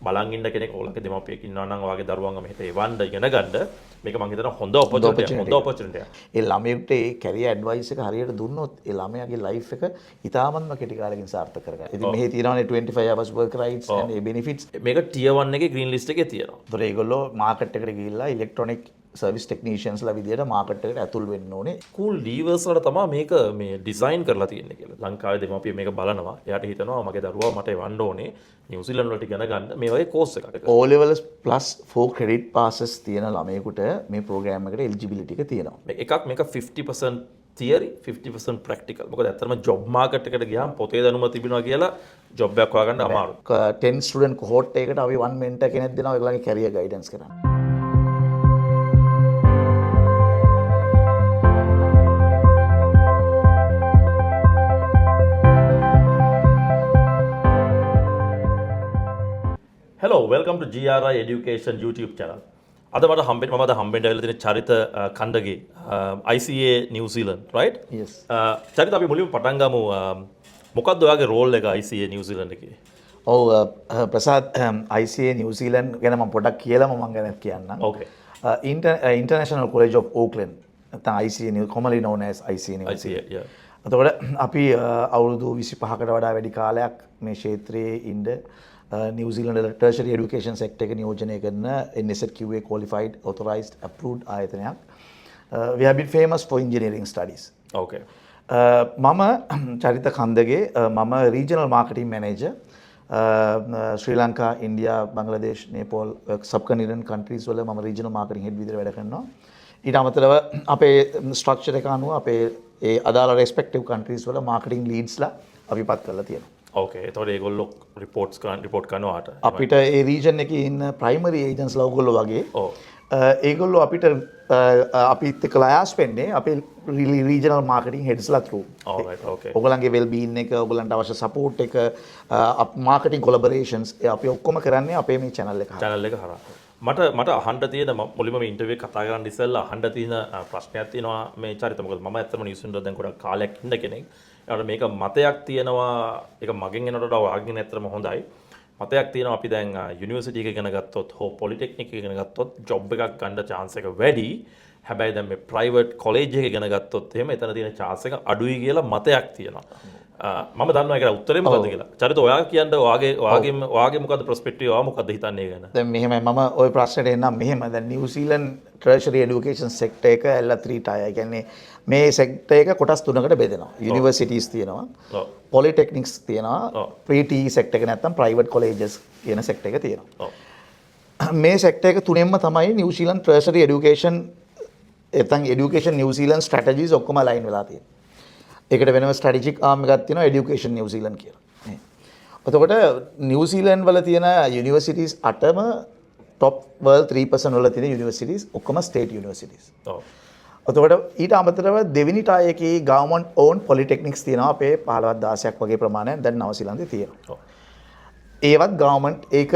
බලන් ඉන්න කෙනෙක් ඔයාලගේ දෙමාපියෙක් ඉන්නවා නම් ඔයාගේ දරුවන්ව මෙහෙට එවන්න ඉගෙන ගන්න මේක මං හිතනවා හොඳ ඔපචුනිටි එකක්, හොඳ ඔපචුනිටි එකක්. ඒ ළමයෙක්ට ඒ කැරියර් ඇඩ්වයිස් එක හරියට දුන්නොත් ඒ ළමයාගේ ලයිෆ් එක ඉතාමත්ම කෙටි කාලෙකින් සාර්ථක කරගන්න. ඉතින් මෙහි තියෙනවානේ 25 hours work rights and A benefits. මේක ටියර් 1 එකේ ග්‍රීන් ලිස්ට් එකේ තියෙනවා. ඒතර ඒගොල්ලෝ මාකට් එකට ගිහිල්ලා ඉලෙක්ට්‍රොනික් සර්විස් ටෙක්නීෂියන්ස්ලා විදියට මාකට් එකට ඇතුල් වෙන්න ඕනේ. ස්කූල් ලීවර්ස් වල තමයි මේක මේ ඩිසයින් කරලා තියෙන්නේ කියලා. ලංකාවේ දෙමාපියෝ මේක බලනවා. එයාට හිතනවා මගේ දරුවා මට එවන්න ඕනේ නිව්සීලන්ත වලට ඉගෙන ගන්න මේ වගේ කෝස් එකක්. O levels plus 4 credit passes තියෙන ළමයෙකුට මේ ප්‍රෝග්‍රෑම් එකට එලිජිබිලිටි එක තියෙනවා. මේ එකක් මේක 50% තියරි, 50% ප්‍රැක්ටිකල්. මොකද ඇත්තටම ජොබ් මාකට් එකට ගියාම පොතේ දැනුම තිබෙනවා කියලා ජොබ් එකක් හොයාගන්න අමාරුයි. 10 ස්ටුඩන්ට් කොහොට් එකකට අපි 1 මෙන්ටර් කෙනෙක් දෙනවා ඒගොල්ලන්ගේ කැරියර් ගයිඩන්ස් කරන්න. Hello, welcome to GRI Education YouTube channel. අද මට හම්බෙන්න මම අද හම්බෙන්න ඇවිල්ලා තියෙන චරිත කණ්ඩගේ ICA New Zealand, right? Yes. චරිත, අපි මුලින්ම පටන් ගමු. මොකක්ද ඔයාගේ රෝල් එක ICA New Zealand එකේ? ඔව් ප්‍රසාද්, ICA New Zealand ගැන මම පොඩක් කියලාම මම ගැන කියන්නම්. Okay. International College of Auckland නැත්නම් ICA New, commonly known as ICA New ICA, yeah. එතකොට අපි අවුරුදු 25කට වඩා වැඩි කාලයක් මේ ක්ෂේත්‍රයේ ඉන්න නිව්සීලන්ත වල ටර්ෂරි එඩියුකේෂන් සෙක්ටර් එක නියෝජනය කරන NZQA qualified, authorized, approved ආයතනයක්. We have been famous for engineering studies. මම චරිත කන්දගේ, මම රීජනල් මාකටිං මැනේජර් ශ්‍රී ලංකා, ඉන්දියා, බංග්ලාදේශ්, නේපාල් සබ්කන්ටිනන්ට් කන්ට්‍රීස් වල මම රීජනල් මාකටිං හෙඩ් විදිහට වැඩ කරනවා. ඊට අමතරව අපේ ස්ට්‍රක්චර් එක අනුව අපේ ඒ අදාළ රෙස්පෙක්ටිව් කන්ට්‍රීස් වල මාකටිං ලීඩ්ස්ලා අපි පත් කරලා තියෙනවා. Okay. එතකොට ඒගොල්ලෝ රිපෝට්ස් කරන් රිපෝට් කරනවා ඔයාට. අපිට ඒ රීජන් එකේ ඉන්න ප්‍රයිමරි ඒජන්ට්ස්ලා ඔයගොල්ලෝ වගේ ඒගොල්ලෝ අපිට අපිත් එක්ක ලයාස් වෙන්නේ අපේ රීජනල් මාකටිං හෙඩ්ස්ලා through. All right, okay. ඔයගොල්ලන්ගේ වෙල් බීයින් එක, ඔයගොල්ලන්ට අවශ්‍ය සපෝට් එක, මාකටිං කොලැබොරේෂන්ස් අපි ඔක්කොම කරන්නේ අපේ මේ චැනල් එක හරහා. චැනල් එක හරහා. මට මට අහන්න තියෙන මුලින්ම මේ ඉන්ටර්විව් එක කතා කරන්න ඉස්සෙල්ලා අහන්න තියෙන ප්‍රශ්නයක් තියෙනවා මේ චරිත. මොකද මම ඇත්තටම නිව්සීලන්ත වල දැන් ගොඩක් කාලයක් ඉන්න කෙනෙක්. ඒකට මේක මතයක් තියෙනවා, ඒක මගෙන් එනවට වඩා ඔයාගෙන් ඇත්තටම හොඳයි. මතයක් තියෙනවා අපි දැන් යුනිවර්සිටි එක ඉගෙන ගත්තොත් හෝ පොලිටෙක්නික් එක ඉගෙන ගත්තොත් ජොබ් එකක් ගන්න චාන්ස් එක වැඩි. හැබැයි දැන් මේ ප්‍රයිවට් කොලෙජ් එක ඉගෙන ගත්තොත් එහෙම එතන තියෙන චාන්ස් එක අඩුයි කියලා මතයක් තියෙනවා. මම දන්නවා ඒකට උත්තරේ මොකද්ද කියලා. චරිත, ඔයා කියන්න ඔයාගේ ඔයාගේ ඔයාගේ මොකද්ද පර්ස්පෙක්ටිව්, ඔයා මොකද්ද හිතන්නේ ඒ ගැන? දැන් මෙහෙමයි, මම ඔය ප්‍රශ්නෙට එන්නම් මෙහෙම. දැන් New Zealand tertiary education sector එක ඇල්ලා 3 ටයර්. ඒ කියන්නේ මේ සෙක්ටර් එක කොටස් තුනකට බෙදෙනවා. යුනිවර්සිටිස් තියෙනවා. පොලිටෙක්නික්ස් තියෙනවා. ප්‍රී ටී සෙක්ටර් එක නැත්තම් ප්‍රයිවට් කොලෙජස් කියන සෙක්ටර් එක තියෙනවා. මේ සෙක්ටර් එක තුනෙන්ම තමයි නිව්සීලන්ත ටර්ෂරි එඩියුකේෂන් නැත්තම් එඩියුකේෂන් නිව්සීලන්ත ස්ට්‍රැටජිස් ඔක්කොම අලයින් වෙලා තියෙන්නේ. ඒකට වෙනම ස්ට්‍රැටජික් ආර්ම් එකක් තියෙනවා එඩියුකේෂන් නිව්සීලන්ත කියලා. නේ. එතකොට නිව්සීලන්ත වල තියෙන යුනිවර්සිටිස් අටම ටොප් වර්ල්ඩ් 3% වල තියෙන යුනිවර්සිටිස්, ඔක්කොම ස්ටේට් යුනිවර්සිටිස්. එතකොට ඊට අමතරව දෙවෙනි ටයර් එකේ ගවර්න්මන්ට් ඕන් පොලිටෙක්නික්ස් තියෙනවා අපේ 15ක් 16ක් වගේ ප්‍රමාණයක් දැන් නවසීලන්තේ තියෙනවා. ඒවත් ගවර්න්මන්ට්, ඒක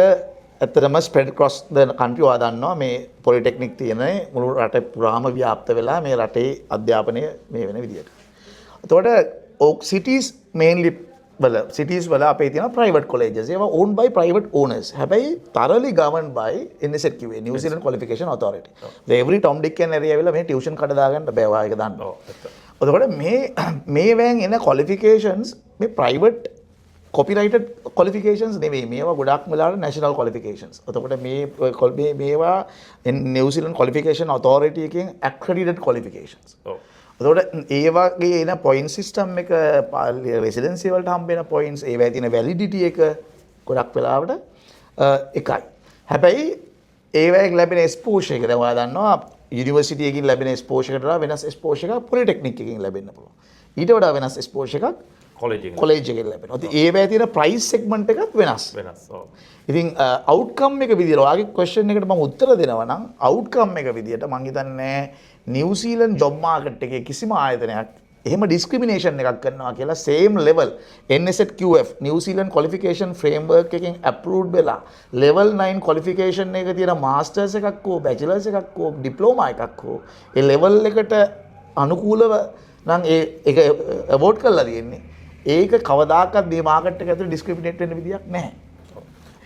ඇත්තටම ස්ප්‍රෙඩ් ක්‍රොස් ද කන්ට්‍රි. ඔයා දන්නවා මේ පොලිටෙක්නික් තියෙන මුළු රට පුරාම ව්‍යාප්ත වෙලා මේ රටේ අධ්‍යාපනය මේ වෙන විදියට. එතකොට ඕක් සිටීස් මේන්ලි වල, සිටීස් වල අපේ තියෙන ප්‍රයිවට් කොලෙජස්, ඒවා owned by private owners. හැබැයි thoroughly governed by NZQA, New Zealand Qualification Authority. Every Tom Dick and Harry ඇවිල්ලා මේ ටියුෂන් කඩ දාගන්න බෑ, ඔයා ඒක දන්නවා. ඔව් ඇත්ත. එතකොට මේ මේවෙන් එන ක්වොලිෆිකේෂන්ස් මේ ප්‍රයිවට් කොපිරයිටඩ් ක්වොලිෆිකේෂන්ස් නෙවෙයි, මේවා ගොඩක් වෙලාවට නැෂනල් ක්වොලිෆිකේෂන්ස්. එතකොට මේ මේ මේවා නිව්සීලන්ත ක්වොලිෆිකේෂන් ඔතොරිටි එකෙන් ඇක්‍රඩිටඩ් ක්වොලිෆිකේෂන්ස්. එතකොට ඒ වගේ එන පොයින්ට් සිස්ටම් එක, රෙසිඩෙන්සි වලට හම්බ වෙන පොයින්ට්ස්, ඒවැ තියෙන වැලිඩිටි එක ගොඩක් වෙලාවට එකයි. හැබැයි ඒවැ ලැබෙන එක්ස්පෝෂර් එක, දැන් ඔයා දන්නවා යුනිවර්සිටි එකකින් ලැබෙන එක්ස්පෝෂර් එකට වඩා වෙනස් එක්ස්පෝෂර් එකක් පොලිටෙක්නික් එකකින් ලැබෙන්න පුළුවන්. ඊට වඩා වෙනස් එක්ස්පෝෂර් එකක් කොලෙජ් එකෙන් කොලෙජ් එකකින් ලැබෙනවා. ඉතින් ඒවැ තියෙන ප්‍රයිස් සෙග්මන්ට් එකත් වෙනස්. වෙනස්. ඔව්. ඉතින් අවුට්කම් එක විදියට ඔයාගේ ක්වෙස්චන් එකට මම උත්තර දෙනවා නම්, අවුට්කම් එක විදියට මං හිතන්නේ නිව්සීලන්ත ජොබ් මාකට් එකේ කිසිම ආයතනයක් එහෙම ඩිස්ක්‍රිමිනේෂන් එකක් කරනවා කියලා. Same level NZQF, New Zealand Qualification Framework එකෙන් ඇප්‍රූව්ඩ් වෙලා ලෙවල් 9 ක්වොලිෆිකේෂන් එක තියෙන මාස්ටර්ස් එකක් හෝ බැචලර්ස් එකක් හෝ ඩිප්ලෝමා එකක් හෝ ඒ ලෙවල් එකට අනුකූලව නම් ඒ ඒක අවෝඩ් කරලා තියෙන්නේ, ඒක කවදාකවත් මේ මාකට් එක ඇතුලේ ඩිස්ක්‍රිමිනේට් වෙන්න විදියක් නැහැ.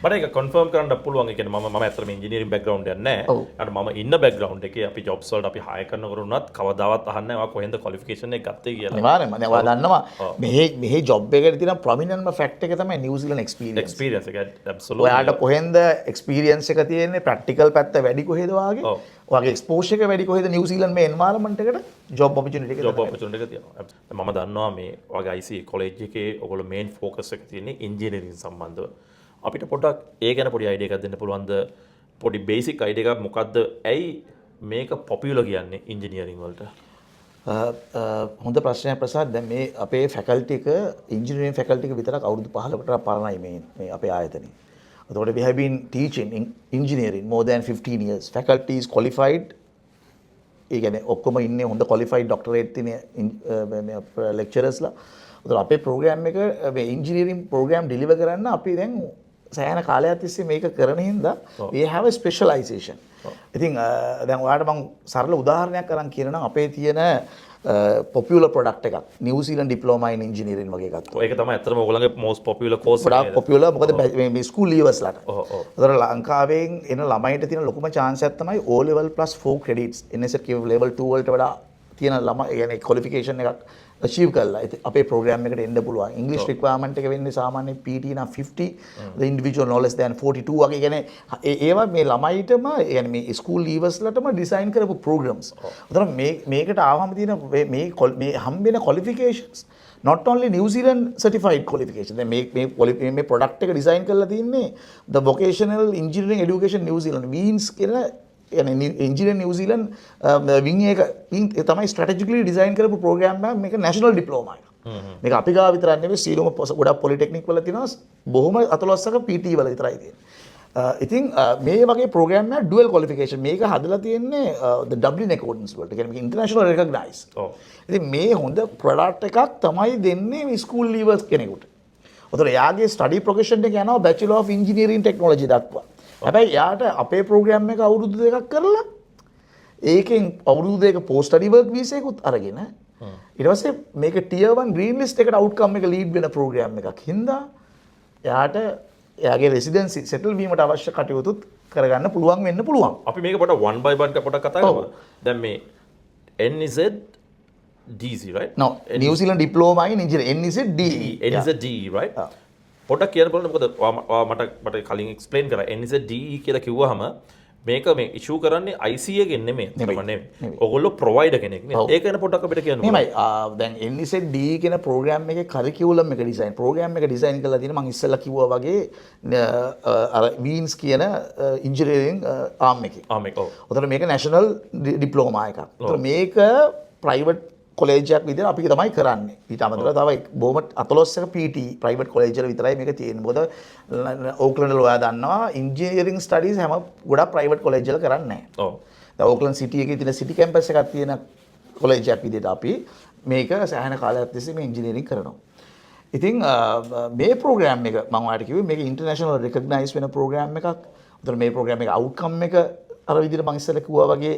මට ඒක කන්ෆර්ම් කරන්න පුළුවන්. ඒ කියන්නේ මම මම ඇත්තටම ඉංජිනේරින් බැක්ග්‍රවුන්ඩ් එකක් නැහැ. අර මම ඉන්න බැක්ග්‍රවුන්ඩ් එකේ අපි ජොබ්ස් වලට අපි හයර් කරනකොට උනත් කවදාවත් අහන්නේ නැහැ ඔයා කොහෙන්ද ක්වොලිෆිකේෂන් එක ගත්තේ කියලා. අනිවාර්යෙන්ම. දැන් ඔයා දන්නවා මෙහි මෙහි ජොබ් එකට තියෙන ප්‍රොමිනන්ට්ම ෆැක්ට් එක තමයි නිව්සීලන්ඩ් එක්ස්පීරියන්ස්. එක්ස්පීරියන්ස් එක, ඇබ්සලූට්ලි. ඔයාට කොහෙන්ද එක්ස්පීරියන්ස් එක තියෙන්නේ, ප්‍රැක්ටිකල් පැත්ත වැඩි කොහෙද වාගේ, ඔයාගේ එක්ස්පෝෂර් එක වැඩි කොහෙද නිව්සීලන්ඩ් මේ එන්වයරන්මන්ට් එකට, ජොබ් ඔපචුනිටි එක ජොබ් ඔපචුනිටි එක තියෙනවා. මම දන්නවා මේ ඔයාගේ ICA college එකේ ඔයගොල්ලෝ මේන් ෆෝකස් එක තියෙන්නේ ඉංජිනේරින් සම්බන්ධව. අපිට පොඩ්ඩක් ඒ ගැන පොඩි අයිඩියා එකක් දෙන්න පුළුවන්ද? පොඩි බේසික් අයිඩියා එකක්, මොකද්ද, ඇයි මේක පොපියුලර් කියන්නේ ඉංජිනේරින් වලට? හොඳ ප්‍රශ්නයක් ප්‍රසාද්. දැන් මේ අපේ ෆැකල්ටි එක, ඉංජිනේරින් ෆැකල්ටි එක විතරක් අවුරුදු 15කට පරණයි මේ මේ අපේ ආයතනයේ. එතකොට we have been teaching in engineering more than 15 years. Faculty is qualified. ඒ කියන්නේ ඔක්කොම ඉන්නේ හොඳ qualified doctorate තියෙන මේ lecturersලා. එතකොට අපේ ප්‍රෝග්‍රෑම් එක, මේ ඉංජිනේරින් ප්‍රෝග්‍රෑම් ඩෙලිවර් කරන්න අපි දැන් සෑහෙන කාලයක් තිස්සේ මේක කරන හින්දා we have a specialization. ඉතින් දැන් ඔයාලට මං සරල උදාහරණයක් අරන් කියනවා නම්, අපේ තියෙන පොපියුලර් ප්‍රොඩක්ට් එකක් නිව්සීලන්ඩ් ඩිප්ලෝමා ඉන් ඉංජිනේරින් වගේ එකක්. ඒක තමයි ඇත්තටම ඔයගොල්ලන්ගේ මෝස්ට් පොපියුලර් කෝස් එක ගොඩාක් නේද? පොපියුලර්, මොකද මේ ස්කූල් ලීවර්ස්ලාට. ඔව් ඔව්. ඒතර ලංකාවෙන් එන ළමයින්ට තියෙන ලොකුම චාන්ස් එකක් තමයි O level plus 4 credits, NZQF level 2 වලට වඩා තියෙන ළමයි, ඒ කියන්නේ ක්වොලිෆිකේෂන් එකක් අචීව් කරලා ඉතින් අපේ ප්‍රෝග්‍රෑම් එකට එන්න පුළුවන්. ඉංග්‍රීසි රික්වයර්මන්ට් එක වෙන්නේ සාමාන්‍ය PTE නම් 50, the individual no less than 42 වගේ. කියන්නේ ඒවා මේ ළමයිටම, ඒ කියන්නේ මේ ස්කූල් ලීවර්ස්ලටම ඩිසයින් කරපු ප්‍රෝග්‍රෑම්ස්. උතන මේ මේකට ආවම තියෙන මේ මේ මේ හම්බෙන qualifications not only New Zealand certified qualification. දැන් මේ මේ මේ ප්‍රොඩක්ට් එක ඩිසයින් කරලා තින්නේ the Vocational Engineering Education New Zealand, VENZ කියලා, කියන්නේ ඉංජිනේරින් නිව්සීලන්ඩ් වින් එක ඒ තමයි ස්ට්‍රැටජිකලි ඩිසයින් කරපු ප්‍රෝග්‍රෑම් එකක්. මේක නැෂනල් ඩිප්ලෝමා එකක්. මේක අපි ගාව විතරක් නෙවෙයි, සියලුම ගොඩක් පොලිටෙක්නික් වල තියෙනවා, බොහොම අතලොස්සක PTE වල විතරයි තියෙන්නේ. ඉතින් මේ වගේ ප්‍රෝග්‍රෑම් එකක් ඩුවල් ක්වොලිෆිකේෂන් මේක හදලා තියෙන්නේ the Dublin Accordance වලට. කියන්නේ මේක ඉන්ටර්නැෂනල් රෙකග්නයිස්. ඉතින් මේ හොඳ ප්‍රොඩක්ට් එකක් තමයි දෙන්නේ මේ ස්කූල් ලීවර්ස් කෙනෙකුට. ඔතන එයාගේ ස්ටඩි ප්‍රොග්‍රෙෂන් එක යනවා බැචලර් ඔෆ් ඉංජිනේරින් ටෙක්නොලොජි දක්වා. හැබැයි එයාට අපේ ප්‍රෝග්‍රෑම් එක අවුරුදු 2ක් කරලා, ඒකෙන් අවුරුදු 2 පෝස්ට් ස්ටඩි වර්ක් වීසා එකකුත් අරගෙන, ඊට පස්සේ මේක ටියර් 1 ග්‍රීන් ලිස්ට් එකට අවුට්කම් එක ලීඩ් වෙන ප්‍රෝග්‍රෑම් එකක් හින්දා එයාට එයාගේ රෙසිඩෙන්සි සෙටල් වීමට අවශ්‍ය කටයුතුත් කරගන්න පුළුවන් වෙන්න පුළුවන්. අපි මේක පොඩ one by one පොඩක් කතා කරමු. දැන් මේ NZ DC, right? No, New Zealand Diploma in Engineering, NZDE. NZDE, right? පොඩ්ඩක් කියන්න බලන්න, මොකද ඔයා මට මට කලින් එක්ස්ප්ලেইন කරා NZDE කියලා කිව්වහම මේක මේ ඉෂූ කරන්නේ ICA එකෙන් නෙමෙයි. නෙමෙයි. නෙමෙයි. ඔයගොල්ලෝ ප්‍රොවයිඩර් කෙනෙක් නේ. ඒක ගැන පොඩ්ඩක් අපිට කියන්න. මෙහෙමයි, දැන් NZDE කියන ප්‍රෝග්‍රෑම් එකේ කරිකියුලම් එක ඩිසයින්, ප්‍රෝග්‍රෑම් එක ඩිසයින් කරලා තියෙන මං ඉස්සෙල්ලා කිව්වා වගේ අර වීන්ස් කියන ඉංජිනේරින් ආම් එකේ. ආ, මේක ඔව්. ඔතන මේක නැෂනල් ඩිප්ලෝමා එකක්. ඔතන මේක ප්‍රයිවට් කොලේජ් එකක් විදිහට අපි තමයි කරන්නේ. ඊට අමතරව තව බොහොම අතලොස්සක PTE private college වල විතරයි මේක තියෙන්නේ. මොකද ඕක්ලන්ඩ් වල ඔයා දන්නවා ඉංජිනේරින් ස්ටඩීස් හැම ගොඩක් ප්‍රයිවට් කොලේජ් වල කරන්නේ නැහැ. දැන් ඕක්ලන්ඩ් සිටි එකේ තියෙන සිටි කැම්පස් එකක් තියෙන කොලේජ් එකක් විදිහට අපි මේක සෑහෙන කාලයක් තිස්සේ මේ ඉංජිනේරින් කරනවා. ඉතින් මේ ප්‍රෝග්‍රෑම් එක මම ඔයාලට කිව්වේ මේක ඉන්ටර්නැෂනල් රෙකග්නයිස් වෙන ප්‍රෝග්‍රෑම් එකක්. උතර මේ ප්‍රෝග්‍රෑම් එක අවුට්කම් එක අර විදිහට මම ඉස්සෙල්ලා කිව්වා වගේ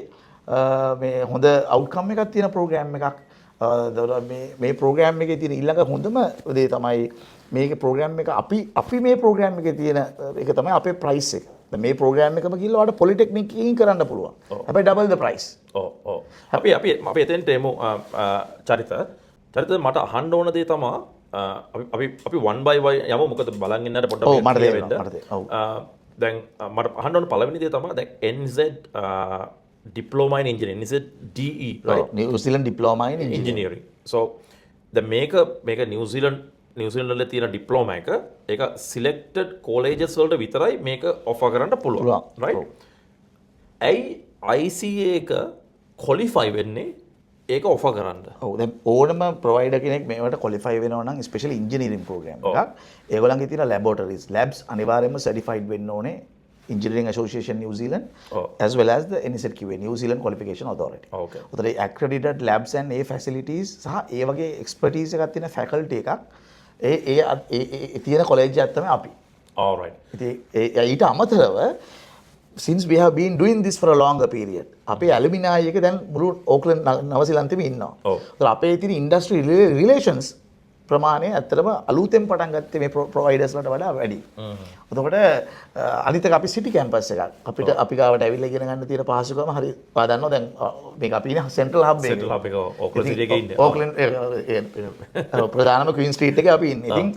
මේ හොඳ අවුට්කම් එකක් තියෙන ප්‍රෝග්‍රෑම් එකක්. එතකොට මේ මේ ප්‍රෝග්‍රෑම් එකේ තියෙන ඊළඟ හොඳම දේ තමයි මේක ප්‍රෝග්‍රෑම් එක අපි අපි මේ ප්‍රෝග්‍රෑම් එකේ තියෙන එක තමයි අපේ ප්‍රයිස් එක. දැන් මේ ප්‍රෝග්‍රෑම් එකම ගිහලා ඔයාලට පොලිටෙක්නික් එකකින් කරන්න පුළුවන්. හැබැයි ඩබල් ද ප්‍රයිස්. ඔව් ඔව්. අපි අපි අපි එතෙන්ට එමු. චරිත. චරිත, මට අහන්න ඕන දේ තමා අපි අපි අපි one by one යමු, මොකද බලන් ඉන්නට පොඩ්ඩක් ඔව්, මට clear තේරෙනවා, වෙන්න. මට තේරෙනවා. ඔව්. දැන් මට අහන්න ඕන පළවෙනි දේ තමයි දැන් NZ Diploma in Engineering, NZDE, right? New Zealand diploma in engineering. Engineering. So දැන් මේක මේක නිව්සීලන්ඩ් නිව්සීලන්ඩ් වල තියෙන ඩිප්ලෝමා එක, ඒක සිලෙක්ටඩ් කොලේජස් වලට විතරයි මේක ඔෆර් කරන්න පුළුවන්. පුළුවන්. Right? ඇයි ICA එක කොලිෆයි වෙන්නේ ඒක ඔෆර් කරන්න? ඔව්, දැන් ඕනම ප්‍රොවයිඩර් කෙනෙක් මේවට ක්වොලිෆයි වෙනවා නම්, ස්පෙෂලි ඉංජිනේරින් ප්‍රෝග්‍රෑම් එකක්, ඒගොල්ලන්ගේ තියෙන ලැබොරටරිස්, ලැබ්ස් අනිවාර්යයෙන්ම සර්ටිෆයිඩ් වෙන්න ඕනේ Engineering Association New Zealand as well as the NZQA, New Zealand Qualification Authority. උතර A accredited labs and A facilities සහ ඒ වගේ expertise එකක් තියෙන faculty එකක් ඒ ඒ ඒ ඒ තියෙන කොලෙජ් එකක් තමයි අපි. All right. ඉතින් ඒ ඊට අමතරව since we have been doing this for a longer period, අපේ ඇලුමිනායි එක දැන් මුළු ඕක්ලන්ඩ් නවසීලන්තෙම ඉන්නවා. ඒතර අපේ තියෙන ඉන්ඩස්ට්‍රි රිලේෂන්ස් ප්‍රමාණය ඇත්තටම අලුතෙන් පටන් ගත්තේ මේ ප්‍රොවයිඩර්ස්ලට වඩා වැඩි. එතකොට අනිත් එක අපි සිටි කැම්පස් එකක්. අපිට අපි ගාවට ඇවිල්ලා ඉගෙන ගන්න තියෙන පහසුකම හරි ඔයා දන්නවා දැන් මේක අපි ඉන්නේ සෙන්ට්‍රල් හබ් එකේ. සෙන්ට්‍රල් හබ් එක ඕක්ලන්ඩ් සිටි එකේ ඉන්නේ. ඕක්ලන්ඩ් ප්‍රධානම ක්වීන් ස්ට්‍රීට් එකේ අපි ඉන්නේ. ඉතින්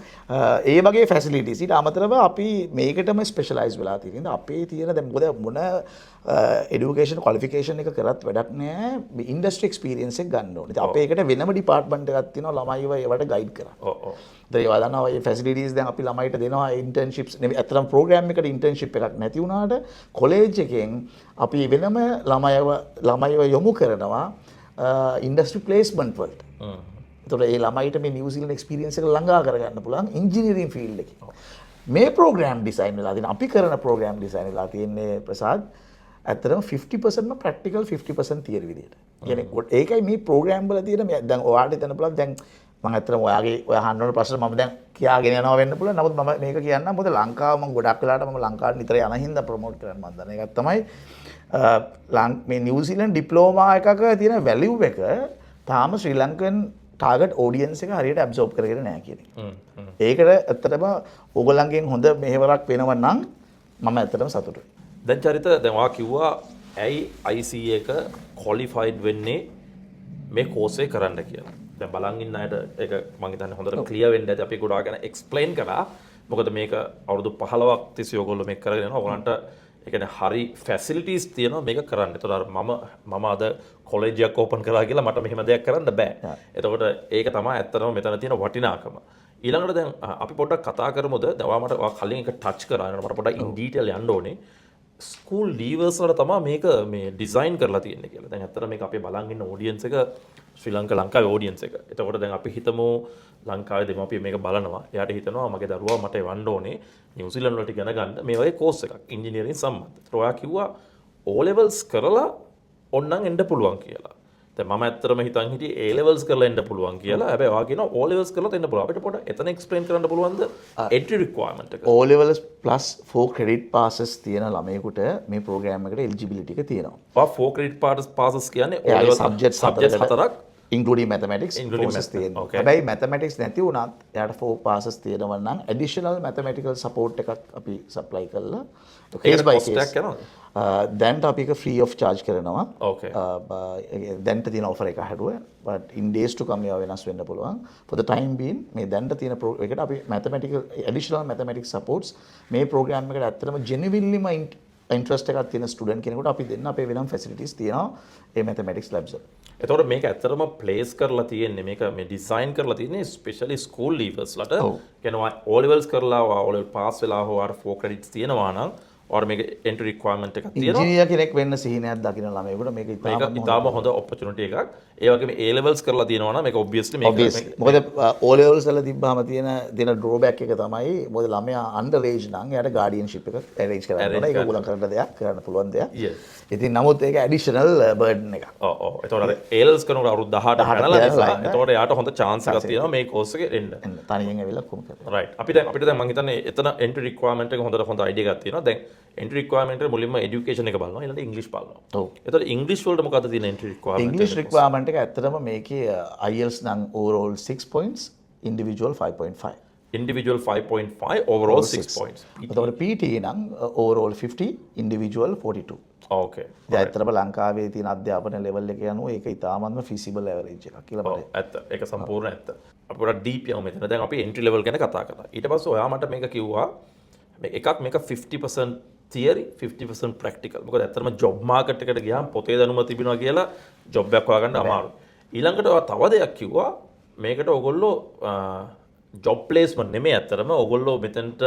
ඒ වගේ ෆැසිලිටිස් ඊට අමතරව අපි මේකටම ස්පෙෂලයිස් වෙලා තියෙන හින්දා අපේ තියෙන දැන් මොකද මොන එඩියුකේෂන් ක්වොලිෆිකේෂන් එක කරත් වැඩක් නෑ, ඉන්ඩස්ට්‍රි එක්ස්පීරියන්ස් එක ගන්න ඕනේ. ඉතින් අපේ එකට වෙනම ඩිපාර්ට්මන්ට් එකක් තියෙනවා ළමයිව ඒවට ගයිඩ් කරන්න. ඔව් ඔව්. දැන් ඒවා දන්නවා මේ ෆැසිලිටිස් දැන් අපි ළමයිට දෙනවා ඉන්ටර්න්ෂිප්ස් නෙවෙයි, ඇත්තටම ප්‍රෝග්‍රෑම් එකට ඉන්ටර්න්ෂිප් එකක් නැති වුණාට කොලේජ් එකෙන් අපි වෙනම ළමයිව යොමු කරනවා ඉන්ඩස්ට්‍රි ප්ලේස්මන්ට් වලට. එතකොට ඒ ළමයිට මේ නිව්සීලන්ඩ් එක්ස්පීරියන්ස් එක ළඟා කරගන්න පුළුවන් ඉංජිනේරින් ෆීල්ඩ් එකේ. මේ ප්‍රෝග්‍රෑම් ඩිසයින් වෙලා තියෙන අපි කරන ප්‍රෝග්‍රෑම් ඩිසයින් වෙලා තියෙන්නේ ප්‍රසාද් ඇත්තටම 50%ම ප්‍රැක්ටිකල් 50% තියරි විදියට. කියන්නේ ඒකයි මේ ප්‍රෝග්‍රෑම් වල තියෙන මේ දැන් ඔයාලට හිතන්න පුළුවන් දැන් මම ඇත්තටම ඔයාගේ ඔයා අහන්න ඕන ප්‍රශ්න මම දැන් කියාගෙන යනවා වෙන්න පුළුවන්. නමුත් මම මේක කියන්නම්, මොකද ලංකාව මම ගොඩක් වෙලාවට මම ලංකාවට නිතර යන හින්දා ප්‍රොමෝට් කරන්න මම දන්න එකක් තමයි මේ නිව්සීලන්ඩ් ඩිප්ලෝමා එකක තියෙන වැලියු එක තාම ශ්‍රී ලංකන් ටාගට් ඔඩියන්ස් එක හරියට ඇබ්සෝබ් කරගෙන නෑ කියන එක. ඒකට ඇත්තටම ඕගොල්ලන්ගෙන් හොඳ මෙහෙවරක් වෙනව නම් මම ඇත්තටම සතුටුයි. දැන් චරිත, දැන් ඔයා කිව්වා ඇයි ICA එක ක්වොලිෆයිඩ් වෙන්නේ මේ කෝස් එක කරන්න කියලා. දැන් බලන් ඉන්න අයට ඒක මං හිතන්නේ හොඳට ක්ලියර් වෙන්න ඇති. අපි ගොඩාක් ගැන එක්ස්ප්ලেইন කරා. මොකද මේක අවුරුදු 15ක් තිස්සේ ඔයගොල්ලෝ මේක කරගෙන යනවා. ඔයගොල්ලන්ට ඒ කියන්නේ හරි ෆැසිලිටිස් තියෙනවා මේක කරන්න. එතකොට අර මම අද කොලෙජ් එකක් ඕපන් කරා කියලා මට මෙහෙම දෙයක් කරන්න බෑ. එතකොට ඒක තමයි ඇත්තටම මෙතන තියෙන වටිනාකම. ඊළඟට දැන් අපි පොඩ්ඩක් කතා කරමුද? දැන් ඔයා මට ඔයා කලින් එක ටච් කරා. මට පොඩ්ඩක් ඉන් ඩීටේල් යන්න ඕනේ. ස්කූල් ලීවර්ස් වල තමයි මේක මේ ඩිසයින් කරලා තියෙන්නේ කියලා. දැන් ඇත්තට මේක අපේ බලන් ඉන්න ඔඩියන්ස් එක ශ්‍රී ලංකා ලංකාවේ ඔඩියන්ස් එක. එතකොට දැන් අපි හිතමු ලංකාවේ දෙමාපිය මේක බලනවා. එයාට හිතනවා මගේ දරුවා මට එවන්න ඕනේ නිව්සීලන්ත වලට ඉගෙන ගන්න මේ වගේ කෝස් එකක් ඉංජිනේරින් සම්බන්ධ. ඒතර ඔයා කිව්වා O levels කරලා ඕන්නම් එන්න පුළුවන් කියලා. දැන් මම ඇත්තටම හිතන් හිටියේ A levels කරලා එන්න පුළුවන් කියලා. හැබැයි ඔයා කියනවා O levels කරලා එන්න පුළුවන්. අපිට පොඩ්ඩක් එතන එක්ස්ප්ලেইন කරන්න පුළුවන්ද එන්ට්‍රි රික්වයර්මන්ට් එක? O levels plus 4 credit passes තියෙන ළමයෙකුට මේ ප්‍රෝග්‍රෑම් එකට එලිජිබිලිටි එක තියෙනවා. ඔයා 4 ක්‍රෙඩිට් පාසස් කියන්නේ O එයාගේ level subjects subjects හතරක් including mathematics Including courses math, තියෙනවා. okay. හැබැයි mathematics නැති වුණත් එයාට 4 passes තියෙනවා නම් additional mathematical support එකක් අපි supply කරලා case by cost case. එකක් යනවද? දැන්ට අපි ඒක free of charge කරනවා. දැන්ට තියෙන offer එක හැදුව, but in days to come ඒවා වෙනස් වෙන්න පුළුවන්. For the time being මේ දැන්ට තියෙන එකට අපි mathematical additional mathematics supports මේ program එකට ඇත්තටම genuinelyම interest එකක් තියෙන student කෙනෙකුට අපි දෙන්න අපේ වෙනම facilities තියෙනවා ඒ mathematics labs වල. එතකොට මේක ඇත්තටම ප්ලේස් කරලා තියෙන්නේ මේක මේ ඩිසයින් කරලා තියෙන්නේ ස්පෙෂලි ස්කූල් ලීවර්ස් ලට. කියන්නේ ඔයා O levels කරලා ඔයා O level pass වෙලා හෝ ඔයාට 4 ක්‍රෙඩිට්ස් තියෙනවා නම් ඔයාට මේක එන්ට්‍රි රික්වයර්මන්ට් එකක් තියෙනවා. ඉංජිනේර් කෙනෙක් වෙන්න සිහිනයක් දකින ළමයෙකුට මේක මේක ඉතාම ඉතාම හොඳ ඔපචුනිටි එකක්. ඒ වගේම A levels කරලා තියෙනවා නම් මේක ඔබ්වියස්ලි මේක obviously. මොකද O levels වල තිබ්බාම තියෙන දෙන ඩ්‍රෝබැක් එක තමයි මොකද ළමයා අන්ඩර් ඒජ් නම් එයාට ගාඩියන්ෂිප් එක ඇරේන්ජ් කරන්න ඕන. ඒක ඕගොල්ලන් කරන්න දෙයක්, කරන්න පුළුවන් දෙයක්. ඉතින් නමුත් ඒක ඇඩිෂනල් බර්ඩන් එකක්. ඔව් ඔව්. එතකොට අර A levels කරනකොට අවුරුදු 18 18 පැනලා නිසා පැනලා එතකොට එයාට හොඳ චාන්ස් එකක් තියෙනවා මේ කෝස් එකේ එන්න. එන්න තනියෙන් ඇවිල්ලා කොහොම කරන්නේ. රයිට්. අපි දැන් අපිට දැන් මං හිතන්නේ එතන එන්ට්‍රි රික්වයර්මන්ට් එක හොඳට හොඳ අයිඩියා එකක් තියෙනවා. දැන් එන්ට්‍රි රික්වයර්මන්ට් එක මුලින්ම එඩියුකේෂන් එක බලනවා, ඊළඟට ඉංග්‍රීසි බලනවා. එතකොට ඉංග්‍රීසි වලට මොකද්ද තියෙන එන්ට්‍රි රික්වයර්මන්ට්? ඉංග්‍රීසි රික්වයර්මන්ට් එක ඇත්තටම මේකේ IELTS නම් overall 6 points, individual 5.5. Individual 5.5, overall 6 points. එතකොට PTE නම් overall 50, individual 42. ඉතින් ඇත්තටම ලංකාවේ තියෙන අධ්‍යාපන ලෙවල් එක අනුව ඒක ඉතාමත්ම ෆිසිබල් ඇවරේජ් එකක් කියලා මට ඔව්, ඇත්ත. ඒක සම්පූර්ණ ඇත්ත. අපි පොඩ්ඩක් ඩීප් යමු මෙතන. දැන් අපි එන්ට්‍රි ලෙවල් ගැන කතා කරා. ඊට පස්සේ ඔයා මට මේක කිව්වා මේ එකක් මේක 50% තියරි 50% ප්‍රැක්ටිකල්. මොකද ඇත්තටම ජොබ් මාකට් එකට ගියාම පොතේ දැනුම තිබෙනවා කියලා ජොබ් එකක් හොයාගන්න අමාරුයි. ඊළඟට ඔයා තව දෙයක් කිව්වා මේකට ඔයගොල්ලෝ ජොබ් ප්ලේස්මන්ට් නෙමෙයි ඇත්තටම ඔයගොල්ලෝ මෙතනට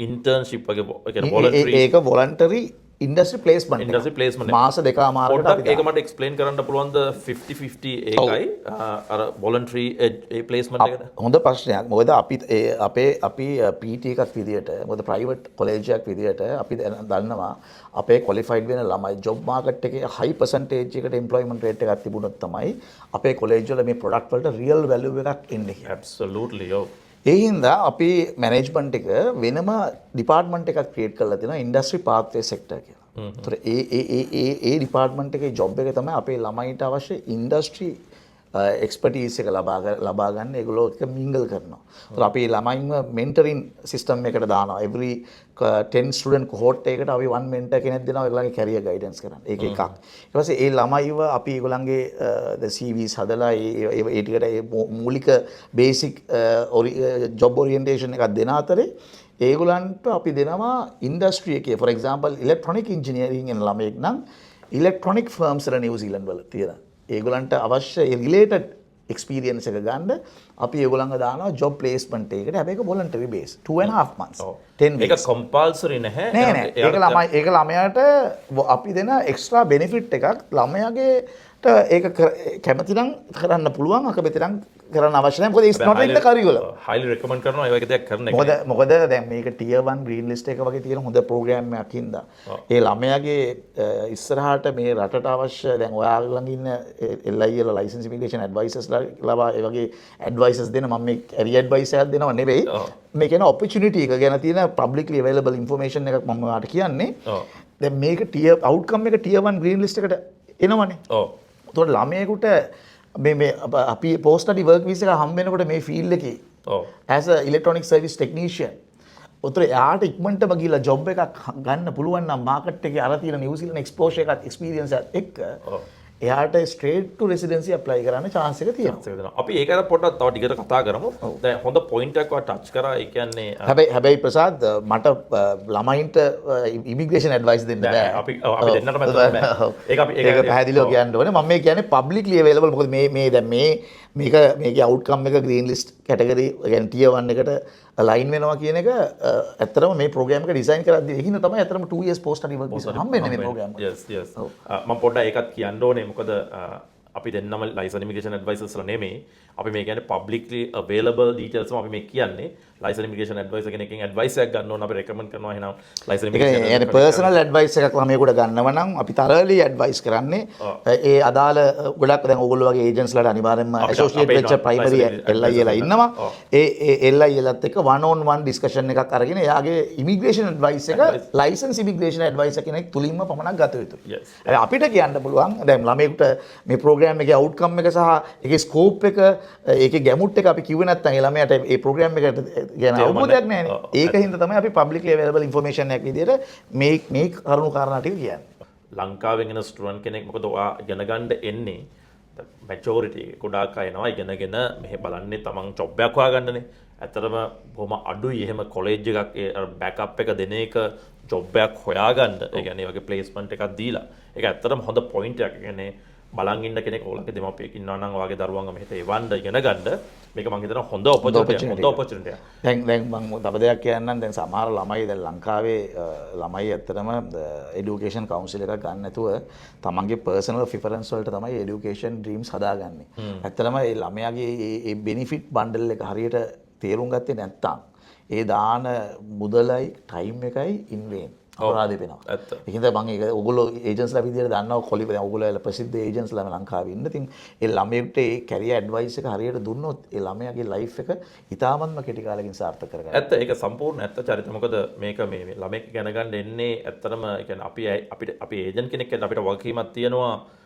ඉන්ටර්න්ෂිප් වගේ ඒ කියන්නේ වොලන්ටරි ඒක වොලන්ටරි ඉන්ඩස්ට්‍රි ප්ලේස්මන්ට් එකක්. ඉන්ඩස්ට්‍රි ප්ලේස්මන්ට් එක. මාස දෙකමාරකට පොඩ්ඩක් අපි ඒක මට එක්ස්ප්ලেইন කරන්න පුළුවන්ද 50-50 ඒකයි අර වොලන්ටරි ඒ ප්ලේස්මන්ට් එකට? හොඳ ප්‍රශ්නයක්. මොකද අපි ඒ අපේ අපි PT එකක් විදියට, මොකද ප්‍රයිවට් කොලෙජ් එකක් විදියට අපි දන්නවා අපේ ක්වොලිෆයිඩ් වෙන ළමයි ජොබ් මාකට් එකේ හයි පර්සන්ටේජ් එකට එම්ප්ලොයිමන්ට් රේට් එකක් තිබුණොත් තමයි අපේ කොලෙජ් වල මේ ප්‍රොඩක්ට් වලට රියල් වැලියු එකක් එන්නේ කියලා. ඇබ්සලූට්ලි ඔව්. ඒ හින්දා අපි මැනේජ්මන්ට් එක වෙනම ඩිපාර්ට්මන්ට් එකක් ක්‍රියේට් කරලා තියෙනවා ඉන්ඩස්ට්‍රි පාත්වේ සෙක්ටර් කියලා. ඒතර ඒ ඒ ඒ ඒ ඒ ඩිපාර්ට්මන්ට් එකේ ජොබ් එක තමයි අපේ ළමයින්ට අවශ්‍ය ඉන්ඩස්ට්‍රි එක්ස්පර්ටීස් එක ලබා ලබා ගන්න ඒගොල්ලෝ එක්ක මිංගල් කරනවා. ඒතර අපි ළමයින්ව මෙන්ටරින් සිස්ටම් එකට දානවා. එවරි 10 ස්ටුඩන්ට් කොහෝට් එකකට අපි වන් මෙන්ටර් කෙනෙක් දෙනවා ඒගොල්ලන්ගේ කැරියර් ගයිඩන්ස් කරන්න. ඒක එකක්. ඊට පස්සේ ඒ ළමයිව අපි ඒගොල්ලන්ගේ ද CVs හදලා ඒ ඒ ඒ ටිකට ඒ මූලික බේසික් ජොබ් ඔරියන්ටේෂන් එකක් දෙන අතරේ ඒගොල්ලන්ට අපි දෙනවා ඉන්ඩස්ට්‍රි එකේ, ෆොර් එක්සැම්පල්, ඉලෙක්ට්‍රොනික ඉංජිනේරින් එන ළමයෙක් නම් ඉලෙක්ට්‍රොනික් ෆර්ම්ස් වල නිව්සීලන්ඩ් වල තියෙන ඒගොල්ලන්ට අවශ්‍ය ඒ රිලේටඩ් එක්ස්පීරියන්ස් එක ගන්න අපි ඒගොල්ලන්ව දානවා ජොබ් ප්ලේස්මන්ට් එකකට. හැබැයි ඒක වොලන්ටරි බේස්, 2 and half months, 10 ඒක weeks. Compulsory නැහැ. නෑ නෑ, ඒක ළමයි ඒක ළමයාට අපි දෙන එක්ස්ට්‍රා බෙනිෆිට් එකක්. ළමයාගේට ඒක කැමති නම් කරන්න පුළුවන්, අකමැති නම් කරන්න අවශ්‍ය නැහැ, මොකද it's not in the curriculum. Highly recommend කරනවා ඒ වගේ දෙයක් කරන එක. මොකද මොකද දැන් මේක ටියර් 1 ග්‍රීන් ලිස්ට් එක වගේ තියෙන හොඳ ප්‍රෝග්‍රෑම් එකක් හින්දා ඒ ළමයාගේ ඉස්සරහට මේ රටට අවශ්‍ය, දැන් ඔයා ළඟ ඉන්න LIA licence immigration ඇඩ්වයිසර්ස් ලබා ඒ වගේ ඇඩ්වයිසර්ස් දෙන, මම මේ කැරියර් ඇඩ්වයිස් එකක් දෙනව නෙවෙයි, මේ කියන ඔපචුනිටි එක ගැන තියෙන පබ්ලික්ලි අවైలබල් ඉන්ෆර්මේෂන් එකක් මම ඔයාලට කියන්නේ. දැන් මේක ටියර් අවුට්කම් එක ටියර් 1 ග්‍රීන් ලිස්ට් එකට එනවනේ. එතකොට ළමයෙකුට මේ මේ අපි පෝස්ට් ස්ටඩි වර්ක් වීසා එක හම්බ වෙනකොට මේ ෆීල්ඩ් එකේ as a electronic service technician උතර එයාට ඉක්මනටම ගිහලා ජොබ් එකක් ගන්න පුළුවන් නම් මාකට් එකේ අර තියෙන නිව්සීලන්ඩ් එක්ස්පෝෂර් එකත් එක්ස්පීරියන්ස් එකත් එක්ක එයාට ස්ට්‍රේට් ටු රෙසිඩෙන්සි ඇප්ලයි කරන්න චාන්ස් එක තියෙනවා. එක දෙනවා. අපි ඒක ගැන පොඩ්ඩක් තව ටිකට කතා කරමු. දැන් හොඳ පොයින්ට් එකක් ඔයා ටච් කරා. ඒ කියන්නේ හැබැයි හැබැයි ප්‍රසාද්, මට ළමයින්ට ඉමිග්‍රේෂන් ඇඩ්වයිස් දෙන්න බෑ. බෑ. අපි දෙන්නටම ඇත්තටම බෑ. ඒක අපි ඒක පැහැදිලිව කියන්න ඕනේ. මම මේ කියන්නේ පබ්ලික්ලි අවైలබල්, මොකද මේ මේ දැන් මේ මේක මේකේ අවුට්කම් එක ග්‍රීන් ලිස්ට් කැටගරි, ඒ කියන්නේ ටියර් 1 එකට අලයින් වෙනවා කියන එක ඇත්තටම මේ ප්‍රෝග්‍රෑම් එක ඩිසයින් කරද්දී ඒකින්ද තමයි ඇත්තටම 2 years post study work visa හම්බෙන්නේ මේ ප්‍රෝග්‍රෑම් එකට. Yes. මම පොඩ්ඩක් ඒකත් කියන්න ඕනේ, මොකද අපි දෙන්නම ලයිසන් ඉමිග්‍රේෂන් ඇඩ්වයිසර්ස්ලා නෙමෙයි. අපි මේ කියන්නේ පබ්ලික්ලි අවైలබල් ඩීටේල්ස් අපි මේ කියන්නේ. ලයිසන් ඉමිග්‍රේෂන් ඇඩ්වයිසර් කෙනෙක්ගෙන් ඇඩ්වයිස් එකක් ගන්න ඕන අපි රෙකමන්ඩ් කරනවා එහෙනම් ලයිසන් ඒ ඉමිග්‍රේෂන් කියන්නේ පර්සනල් ඇඩ්වයිස් එකක් ළමයෙකුට ගන්නව නම් අපි තරලි ඇඩ්වයිස් කරන්නේ ඒ අදාළ, ගොඩක් දැන් ඕගොල්ලෝ වගේ ඒජන්ට්ස්ලාට අනිවාර්යෙන්ම ඇසෝසියේට් අපේ වෙච්ච ප්‍රයිමරි LIA ලා ඉන්නවා. ඒ ඒ LIA ලත් එක්ක one on one discussion එකක් අරගෙන එයාගේ ඉමිග්‍රේෂන් ඇඩ්වයිස් එක ලයිසන්ස් ඉමිග්‍රේෂන් ඇඩ්වයිසර් කෙනෙක් තුලින්ම පමණක් ගත යුතුයි. හැබැයි අපිට කියන්න පුළුවන් දැන් ළමයෙකුට මේ ප්‍රෝග්‍රෑම් එකේ අවුට්කම් එක සහ ඒකේ ස්කෝප් එක, ඒකේ ගැමුට් එක අපි කිව්වේ නැත්නම් ඒ ළමයාට ඒ ප්‍රෝග්‍රෑම් එකට ගැන තේරුමක් අවබෝධයක් නෑ. නෑනේ. ඒක හින්දා තමයි අපි පබ්ලික්ලි අවైలබල් ඉන්ෆර්මේෂන් එකක් විදියට මේ මේ කරුණු කාරණා ටික කියන්නේ. ලංකාවෙන් එන ස්ටුඩන්ට් කෙනෙක්, මොකද ඔයා ඉගෙන ගන්න එන්නේ මැජොරිටි ගොඩාක් අය එනවා ඉගෙනගෙන මෙහෙ බලන්නේ තමන් ජොබ් එකක් හොයාගන්නනේ. ඇත්තටම බොහොම අඩුයි එහෙම කොලෙජ් එකක් ඒ අර බෑකප් එක දෙන එක ජොබ් එකක් හොයාගන්න. ඒ කියන්නේ ඒ වගේ ප්ලේස්මන්ට් එකක් දීලා. ඒක ඇත්තටම හොඳ පොයින්ට් එකක්. ඒ කියන්නේ බලන් ඉන්න කෙනෙක් ඕලගේ දෙමාපියෙක් ඉන්නවා නම් ඔයාගේ දරුවන්ව මෙහෙට එවන්න ඉගෙන ගන්න මේක මං හිතනවා හොඳ ඔපචුනිටි එකක්. හොඳ ඔපචුනිටි එකක්. දැන් දැන් මං තව දෙයක් කියන්නම්. දැන් සමහර ළමයි, දැන් ලංකාවේ ළමයි ඇත්තටම එඩියුකේෂන් කවුන්සිල් එකක් ගන්න නැතුව තමන්ගේ පර්සනල් ප්‍රිෆරන්ස් වලට තමයි එඩියුකේෂන් ඩ්‍රීම්ස් හදාගන්නේ. ඇත්තටම ඒ ළමයාගේ ඒ ඒ බෙනිෆිට් බන්ඩල් එක හරියට තේරුම් ගත්තේ නැත්තම් ඒ දාන මුදලයි ටයිම් එකයි ඉන් වේන්, අපරාධ වෙනවා. ඒ හින්දා මං ඒක ඔයගොල්ලෝ ඒජන්ට්ස්ලා විදියට දන්නවා කොලි, දැන් ඔයගොල්ලෝ ඇවිල්ලා ප්‍රසිද්ධ ඒජන්ට්ස්ලා ලංකාවේ ඉන්න. ඉතින් ඒ ළමයෙක්ට ඒ කැරියර් ඇඩ්වයිස් එක හරියට දුන්නොත් ඒ ළමයාගේ ලයිෆ් එක ඉතාමත්ම කෙටි කාලෙකින් සාර්ථක කරගන්න. ඇත්ත, ඒක සම්පූර්ණ ඇත්ත චරිත. මොකද මේක මේ මේ ළමෙක් ඉගෙන ගන්න එන්නේ ඇත්තටම ඒ කියන්නේ අපි අපිට අපි ඒජන්ට් කෙනෙක් කියලා අපිට වගකීමක් තියෙනවා.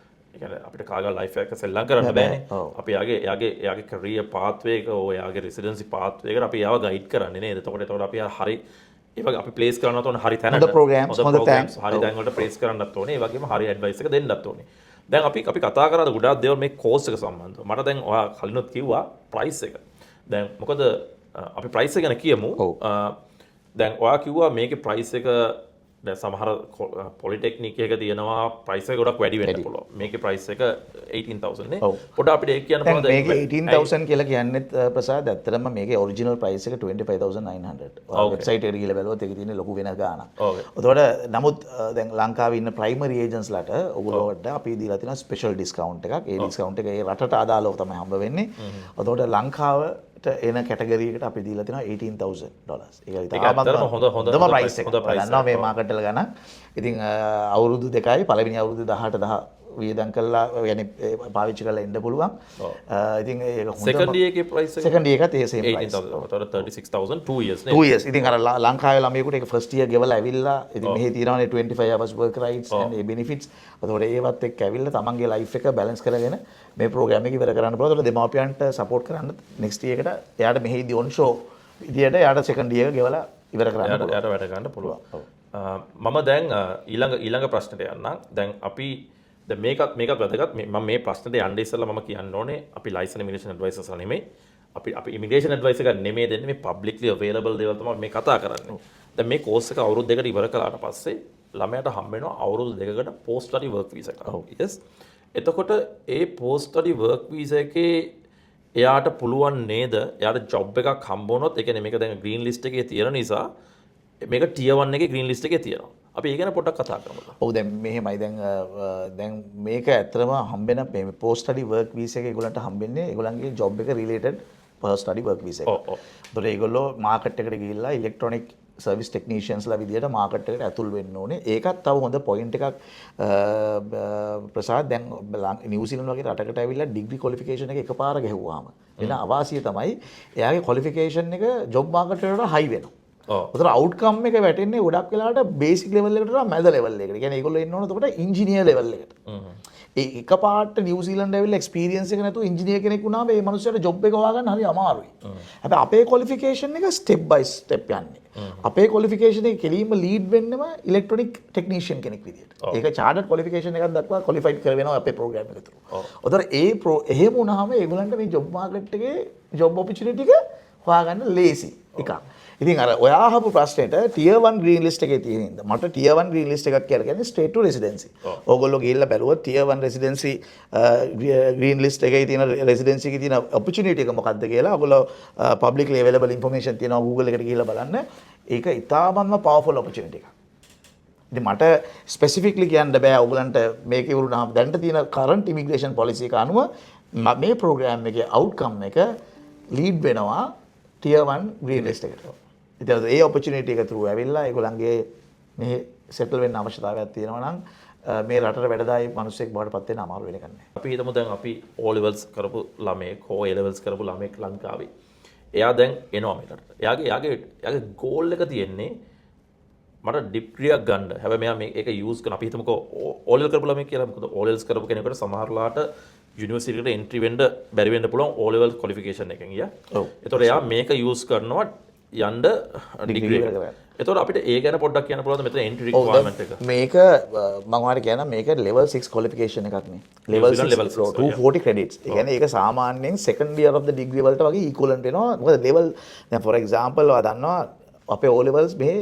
ඒ කියන්නේ අපිට කාගා ලයිෆ් එක සෙල්ලම් කරන්න බෑනේ. අපි එයාගේ එයාගේ එයාගේ කැරියර් පාත්වේ එක ඕ එයාගේ රෙසිඩන්සි පාත්වේ එකට අපි එයාව ගයිඩ් කරන්නේ නේද? එතකොට එතකොට අපි හරි ඒ වගේ අපි ප්ලේස් කරන්නත් ඕනේ හරි තැනට. හොඳ programs, හොඳ තැන්. හරි තැන් වලට ප්ලේස් කරන්නත් ඕනේ. ඒ වගේම හරි ඇඩ්වයිස් එක දෙන්නත් ඕනේ. දැන් අපි අපි කතා කරාද ගොඩාක් දේවල් මේ කෝස් එක සම්බන්ධව. මට දැන් ඔයා කලිනුත් කිව්වා ප්‍රයිස් එක. දැන් මොකද අපි ප්‍රයිස් එක ගැන කියමු. දැන් ඔයා කිව්වා මේකේ ප්‍රයිස් එක, දැන් සමහර පොලිටෙක්නික් එක තියෙනවා ප්‍රයිස් එක ගොඩක් වැඩි වෙන්න පුළුවන්. මේකේ ප්‍රයිස් එක 18,000 නේ. පොඩ්ඩක් අපිට ඒක කියන්න දැන් පුළුවන්ද? මේකේ 18,000 කියලා කියන්නේත් ප්‍රසාද්, ඇත්තටම මේකේ ඔරිජිනල් ප්‍රයිස් එක 25,900. ඔයා වෙබ්සයිට් එකට ගිහලා බැලුවොත් ඒකේ තියෙන ලොකු වෙන ගාණක්. එතකොට නමුත් දැන් ලංකාවේ ඉන්න ප්‍රයිමරි ඒජන්ට්ස්ලාට ඔයගොල්ලෝට අපි දීලා තියෙනවා ස්පෙෂල් ඩිස්කවුන්ට් එකක්. ඒ ඩිස්කවුන්ට් එක ඒ රටට අදාළව තමයි හම්බ වෙන්නේ. එතකොට ලංකාවට එන කැටගරි එකට අපි දීලා තියෙනවා 18,000 ඩොලර්ස්. ඒක ඒක ඇත්තටම හොඳ හොඳ හොඳම ප්‍රයිස් එක. හොඳ ප්‍රයිස් දන්නවා මේ එකක්. මාකට් වල ගණන්. ඉතින් අවුරුදු 2යි, පළවෙනි අවුරුදු 18 10 වියදම් කරලා يعني පාවිච්චි කරලා එන්න පුළුවන්. ඉතින් ඒක හොඳ සෙකන්ඩ් ඉයර් එකේ ප්‍රයිස් එක සෙකන්ඩ් ඉයර් එකත් ඒ සේම් ප්‍රයිස්. 18,000. එතකොට 36,000 2 years නේ. 2 years. ඉතින් අර ලංකාවේ ළමයෙකුට ඒක ෆස්ට් ඉයර් ගෙවලා ඇවිල්ලා ඉතින් මෙහි තියෙනවානේ 25 hours work rights and A benefits. එතකොට ඒවත් එක්ක ඇවිල්ලා තමන්ගේ ලයිෆ් එක බැලන්ස් කරගෙන මේ ප්‍රෝග්‍රෑම් එක ඉවර කරන්න පුළුවන්. එතකොට දෙමාපියන්ට සපෝට් කරන්න නෙක්ස්ට් ඉයර් එකට එයාට මෙහිදී ඔන් ෂෝ විදියට එයාට සෙකන්ඩ් ඉයර් එක ගෙවලා ඉවර කරන්න පුළුවන්. එයාට වැඩ ගන්න පුළුවන්. මම දැන් ඊළඟ ඊළඟ ප්‍රශ්නෙට යන්නම්. දැන් අපි දැන් මේකත් මේකත් වැදගත්. මම මේ ප්‍රශ්නෙට යන්න ඉස්සෙල්ලා මම කියන්න ඕනේ අපි ලයිසන් ඉමිග්‍රේෂන් ඇඩ්වයිසර්ස් නෙමෙයි. අපි අපි ඉමිග්‍රේෂන් ඇඩ්වයිස් එකක් නෙමෙයි දෙන්නේ. මේ පබ්ලික්ලි අවైలබල් දේවල් තමයි මේ කතා කරන්නේ. දැන් මේ කෝස් එක අවුරුදු දෙකකට ඉවර කළාට පස්සේ ළමයාට හම්බ වෙනවා අවුරුදු දෙකකට පෝස්ට් ස්ටඩි වර්ක් වීසා එකක්. Yes. එතකොට ඒ පෝස්ට් ස්ටඩි වර්ක් වීසා එකේ එයාට පුළුවන් නේද එයාට ජොබ් එකක් හම්බ වුණොත්, ඒ කියන්නේ මේක දැන් ග්‍රීන් ලිස්ට් එකේ තියෙන නිසා මේක ටියර් 1 එකේ ග්‍රීන් ලිස්ට් එකේ තියෙනවා. අපි ඒ ගැන පොඩ්ඩක් කතා කරමුද? ඔව්, දැන් මෙහෙමයි. දැන් දැන් මේක ඇත්තටම හම්බෙන මේ පෝස්ට් ස්ටඩි වර්ක් වීසා එක ඒගොල්ලන්ට හම්බෙන්නේ ඒගොල්ලන්ගේ ජොබ් එක related post study work visa එක. ඔව් ඔව්. ඒතකොට ඒගොල්ලෝ මාකට් එකට ගිහිල්ලා ඉලෙක්ට්‍රොනික සර්විස් ටෙක්නීෂියන්ස්ලා විදියට මාකට් එකට ඇතුල් වෙන්න ඕනේ. ඒකත් තව හොඳ පොයින්ට් එකක් ප්‍රසාද්. දැන් නිව්සීලන්ත වගේ රටකට ඇවිල්ලා ඩිග්‍රී ක්වොලිෆිකේෂන් එක එකපාර ගැහුවාම වෙන අවාසිය තමයි එයාගේ ක්වොලිෆිකේෂන් එක ජොබ් මාකට් එකට හයි වෙනවා. ඔතන අවුට්කම් එක වැටෙන්නේ ගොඩක් වෙලාවට බේසික් ලෙවල් එකට වඩා මැද ලෙවල් එකට. කියන්නේ ඒගොල්ලෝ එන්න ඕන එතකොට ඉංජිනේර් ලෙවල් එකට. ඒ එකපාරට නිව්සීලන්ත ඇවිල්ලා එක්ස්පීරියන්ස් එක නැතුව ඉංජිනේර් කෙනෙක් වුණාම ඒ මනුස්සයාට ජොබ් එක හොයාගන්න හරි අමාරුයි. හැබැයි අපේ ක්වොලිෆිකේෂන් එක ස්ටෙප් බයි ස්ටෙප් යන්නේ. අපේ ක්වොලිෆිකේෂන් එක කෙලින්ම ලීඩ් වෙන්නෙම ඉලෙක්ට්‍රොනික ටෙක්නීෂියන් කෙනෙක් විදියට. ඒක චාර්ටර්ඩ් ක්වොලිෆිකේෂන් එකක් දක්වා ක්වොලිෆයිඩ් කරවෙනවා අපේ ප්‍රෝග්‍රෑම් එක තුරු. ඔතන ඒ ප්‍රෝ එහෙම වුණාම ඒගොල්ලන්ට මේ ජොබ් මාකට් එකේ ජොබ් ඔපචුනිටි එක හොයාගන්න ලේසි එකක්. ඉතින් අර ඔයා අහපු ප්‍රශ්නෙට ටියර් 1 ග්‍රීන් ලිස්ට් එකේ තියෙන හින්දා මට ටියර් 1 ග්‍රීන් ලිස්ට් එකක් කියලා කියන්නේ ස්ටේට් ටු රෙසිඩෙන්සි. ඕගොල්ලෝ ගිහිල්ලා බැලුවොත් ටියර් 1 රෙසිඩෙන්සි ග්‍රීන් ලිස්ට් එකේ තියෙන රෙසිඩෙන්සි එකේ තියෙන ඔපචුනිටි එක මොකක්ද කියලා ඔයගොල්ලෝ පබ්ලික්ලි අවైలබල් ඉන්ෆර්මේෂන් තියෙනවා, Google එකට ගිහිල්ලා බලන්න. ඒක ඉතාමත්ම පවර්ෆුල් ඔපචුනිටි එකක්. ඉතින් මට ස්පෙසිෆික්ලි කියන්න බෑ ඔයගලන්ට මේක ඉවරුනහම දැනට තියෙන කරන්ට් ඉමිග්‍රේෂන් පොලිසි එක අනුව මේ ප්‍රෝග්‍රෑම් එකේ අවුට්කම් එක ලීඩ් වෙනවා ටියර් 1 ග්‍රීන් ලිස්ට් එකට. ඉතින් ඒ ඔපචුනිටි එක තුරු ඇවිල්ලා ඒගොල්ලන්ගේ මේ සෙටල් වෙන්න අවශ්‍යතාවයක් තියෙනවා නම් මේ රටට වැඩදායී මිනිස්සෙක් බවට පත් වෙන්න අමාරු වෙන එකක් නෑ. අපි හිතමු දැන් අපි O levels කරපු ළමයෙක් හෝ A levels කරපු ළමයෙක් ලංකාවේ. එයා දැන් එනවා මේ රටට. එයාගේ එයාගේ එයාගේ ගෝල් එක තියෙන්නේ මට ඩිග්‍රියක් ගන්න. හැබැයි මෙයා මේ ඒක යූස් කරන, අපි හිතමුකෝ O level කරපු ළමයෙක් කියලා. මොකද O levels කරපු කෙනෙකුට සමහරලාට යුනිවර්සිටි එකට එන්ට්‍රි වෙන්න බැරි වෙන්න පුළුවන් O level qualification එකෙන් ගියා. එතකොට එයා මේක යූස් කරනවා යන්න ඩිග්‍රී ඉවර එකට. කරන්න. එතකොට අපිට ඒ ගැන පොඩ්ඩක් කියන්න පුළුවන්ද මෙතන එන්ට්‍රි ඔව්, දැන් රික්වයර්මන්ට් එක? මේක මම ඔයාලට කියනවා මේක ලෙවල් 6 ක්වොලිෆිකේෂන් එකක් නේ. Level New Zealand 6 level 6, 240 credits. ඒ කියන්නේ ඒක සාමාන්‍යයෙන් second year of the degree වලට වගේ equivalent වෙනවා. මොකද level දැන් for example ඔයා දන්නවා අපේ O levels මේ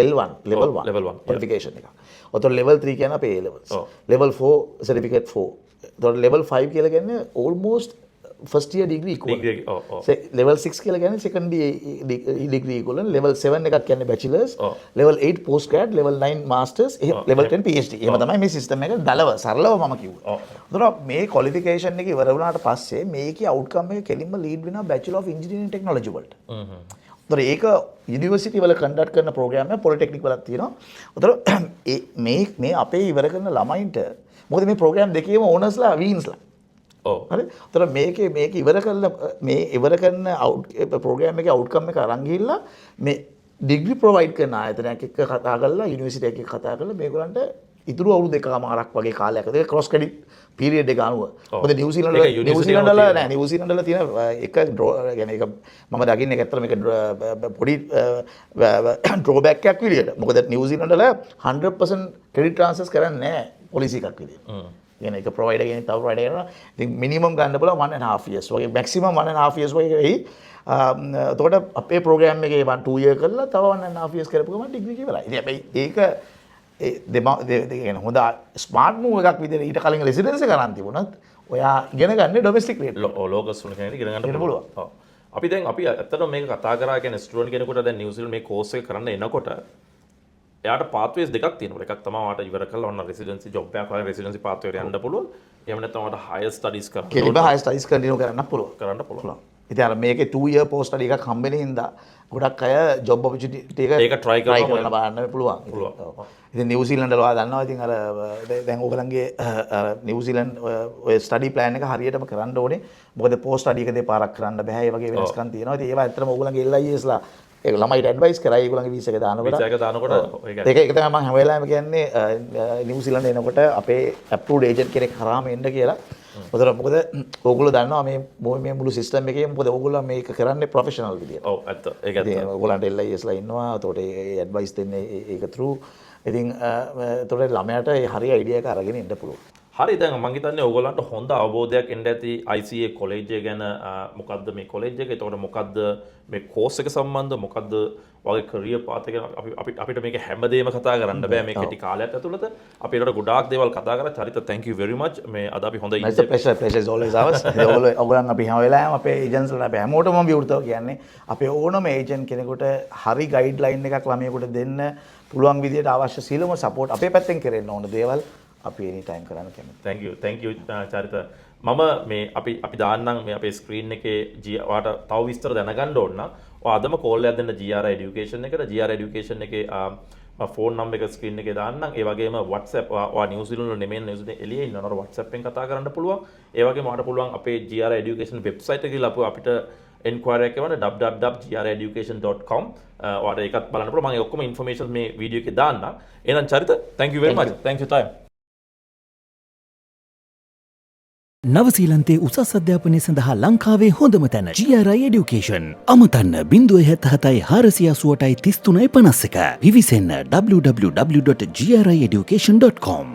L1 level 1 level 1, yeah. Qualification එක. ඔතන level 3 කියන්නේ අපේ A levels. Level 4 certificate 4. එතකොට level 5 කියලා කියන්නේ almost first year degree equivalent. Degree, ඔව් ඔව්. Level 6 කියලා කියන්නේ second year degree equivalent. Level 7 එකක් කියන්නේ bachelor's. Level 8 post grad, level 9 masters, එහෙම level 10 PhD. එහෙම තමයි මේ සිස්ටම් එක දලව සරලව මම කිව්වේ. එතකොට මේ ක්වොලිෆිකේෂන් එක ඉවර වුණාට පස්සේ මේකේ අවුට්කම් එක කෙලින්ම ලීඩ් වෙනවා බැචලර් ඔෆ් ඉන්ජිනියරිං ටෙක්නොලොජි වලට. එතකොට ඒක යුනිවර්සිටි වල කන්ඩක්ට් කරන ප්‍රෝග්‍රෑම් එක පොලිටෙක්නික් වලත් තියෙනවා. එතකොට ඒ මේ මේ අපේ ඉවර කරන ළමයින්ට, මොකද මේ ප්‍රෝග්‍රෑම් දෙකේම ඕනර්ස්ලා වීන්ස්ලා. හරි. එතකොට මේකේ මේක ඉවර කරලා මේ ඉවර කරන අවුට් ප්‍රෝග්‍රෑම් එකේ අවුට්කම් එක අරන් ගිහිල්ලා මේ ඩිග්‍රී ප්‍රොවයිඩ් කරන ආයතනයක් එක්ක කතා කරලා, යුනිවර්සිටි එකක් එක්ක කතා කරලා මේගොල්ලන්ට ඉතුරු අවුරුදු දෙකමාරක් වගේ කාලයක් ඒක ක්‍රොස් ක්‍රෙඩිට් පීරියඩ් එක අනුව. මොකද නිව්සීලන්ත ඒක යුනිවර්සිටි නිව්සීලන්ත වල වල නෑ, නිව්සීලන්ත වල තියෙන එක ඩ්‍රෝ කියන්නේ ඒක මම දකින්නේ ඒක ඇත්තටම මේක පොඩි ඩ්‍රෝබැක් එකක් විදියට. මොකද නිව්සීලන්ත වල 100% ක්‍රෙඩිට් ට්‍රාන්ස්ෆර්ස් කරන්නේ නෑ පොලිසි එකක් විදියට. කියන්නේ එක ප්‍රොවයිඩර් කෙනෙක් තව ප්‍රොවයිඩර් කෙනෙක්, ඉතින් මිනිමම් ගන්න පුළුවන් 1 and half years වගේ, මැක්සිමම් 1 and half years වගේ වෙයි. එතකොට අපේ ප්‍රෝග්‍රෑම් එකේ 1 2 year කරලා තව 1 and half years කරපු ගමන් ඩිග්‍රී එක ඉවරයි. ඉතින් හැබැයි ඒක ඒ දෙමා කියන්නේ හොඳ ස්මාර්ට් මූව් එකක් විදිහට ඊට කලින් රෙසිඩන්ස් එක අරන් තිබුණත් ඔයා ඉගෙන ගන්නේ ඩොමෙස්ටික් රේට්. ලෝකල් ස්ටුඩන්ට් කෙනෙක්ට ඉගෙන ගන්න ඉගෙන පුළුවන්. ඔව්. අපි දැන් අපි ඇත්තටම මේක කතා කරා, කියන්නේ ස්ටුඩන්ට් කෙනෙකුට දැන් නිව්සීලන්ත මේ කෝස් එක කරන්න එනකොට එයාට පාත්වේස් දෙකක් තියෙනවා. එකක් තමයි ඔයාට ඉවර කරලා ඔන්න රෙසිඩන්සි ජොබ් එකක් හොයන රෙසිඩන්සි පාත්වේ එකට යන්න පුළුවන්. එහෙම නැත්නම් ඔයාට හයර් ස්ටඩීස් කරන්න කෙලින්ම හයර් ස්ටඩීස් කන්ටිනියු කරන්න පුළුවන්. කරන්න පුළුවන්. ඉතින් අර මේකේ 2 year post study එකක් හම්බෙන හින්දා ගොඩක් අය ජොබ් ඔපචුනිටි එක ඒක try කරනවා. කරලා බලන්න පුළුවන්. පුළුවන්. ඉතින් නිව්සීලන්ත වල ඔයා දන්නවා, ඉතින් අර දැන් ඕගොල්ලන්ගේ අර නිව්සීලන්ත ඔය ස්ටඩි ප්ලෑන් එක හරියටම කරන්න ඕනේ. මොකද පෝස්ට් ස්ටඩි එක දෙපාරක් කරන්න බෑ. ඒ වගේ වෙනස්කම් තියෙනවා. ඉතින් ඒවා ඇත්තටම ඕගොල්ලන්ගේ LIS ලා ඒක ළමයිට ඇඩ්වයිස් කරයි ඒගොල්ලන්ගේ වීසා එක දානකොට. වීසා එක දානකොට ඒක ඒක ඒක තමයි මම හැම වෙලාවෙම කියන්නේ, නිව්සීලන්ත එනකොට අපේ ඇප්‍රූව්ඩ් ඒජන්ට් කෙනෙක් හරහාම එන්න කියලා. මොකද මොකද ඕගොල්ලෝ දන්නවා මේ මේ මුළු සිස්ටම් එකේම, මොකද ඕගොල්ලෝ මේක කරන්නේ ප්‍රොෆෙෂනල් විදියට. ඔව්, ඇත්ත. ඒක ඇත්ත. ඉතින් ඕගොල්ලන්ට LIS ලා ඉන්නවා. එතකොට ඒ ඇඩ්වයිස් දෙන්නේ ඒක through. ඉතින් එතකොට ළමයාට ඒ හරි අයිඩියා එක අරගෙන එන්න පුළුවන්. හරි, දැන් මං හිතන්නේ ඔයගොල්ලන්ට හොඳ අවබෝධයක් එන්න ඇති ICA college එක ගැන. මොකද්ද මේ කොලෙජ් එක, එතකොට මොකද්ද මේ කෝස් එක සම්බන්ධ, මොකද්ද ඔයාගේ කරියර් පාත් එක ගැන. අපි අපි අපිට මේක හැමදේම කතා කරන්න බෑ මේ කෙටි කාලයක් ඇතුළත. අපි ඒකට ගොඩාක් දේවල් කතා කරා. චරිත, thank you very much. මේ අද අපි හොඳ It's a pleasure, pleasure is always ours. ඉතින් ඔයගොල්ලෝ ඔයගොල්ලන් අපි හැම වෙලාවෙම අපේ ඒජන්ට්ස් වලට, අපි හැමෝටම මම විවෘතව කියන්නේ, අපේ ඕනම ඒජන්ට් කෙනෙකුට හරි ගයිඩ්ලයින් එකක් ළමයෙකුට දෙන්න පුළුවන් විදිහට අවශ්‍ය සියලුම සපෝට් අපේ පැත්තෙන් කෙරෙන්න ඕන දේවල් අපි එනි ටයිම් කරන්න කැමතියි. Thank you, thank you චරිත. මම මේ අපි අපි දාන්නම් මේ අපේ ස්ක්‍රීන් එකේ G ඔයාට තව විස්තර දැනගන්න ඕන නම් ඔයා අදම කෝල් එකක් දෙන්න GRI Education එකට. GRI Education එකේ ෆෝන් නම්බර් එක ස්ක්‍රීන් එකේ දාන්නම්. ඒ වගේම WhatsApp, ඔයා ඔයා නිව්සීලන්ත වල නෙමෙයි, නිව්සීලන්ත එළියේ ඉන්නවනම් WhatsApp එකෙන් කතා කරන්න පුළුවන්. ඒ වගේම ඔයාට පුළුවන් අපේ GRI Education website එක ගිහලා අපිට එන්ක්වයරි එකක් එවන්න, www.grieducation.com. ඔයාට ඒකත් බලන්න පුළුවන්. මම ඒ ඔක්කොම ඉන්ෆර්මේෂන් මේ වීඩියෝ එකේ දාන්නම්. එහෙනම් චරිත, thank you very much. Thank you time. නවසීලන්තේ උසස් අධ්‍යාපනය සඳහා ලංකාවේ හොඳම තැන GRI Education. අමතන්න 077 488 33 51. විවිසෙන්න www.grieducation.com.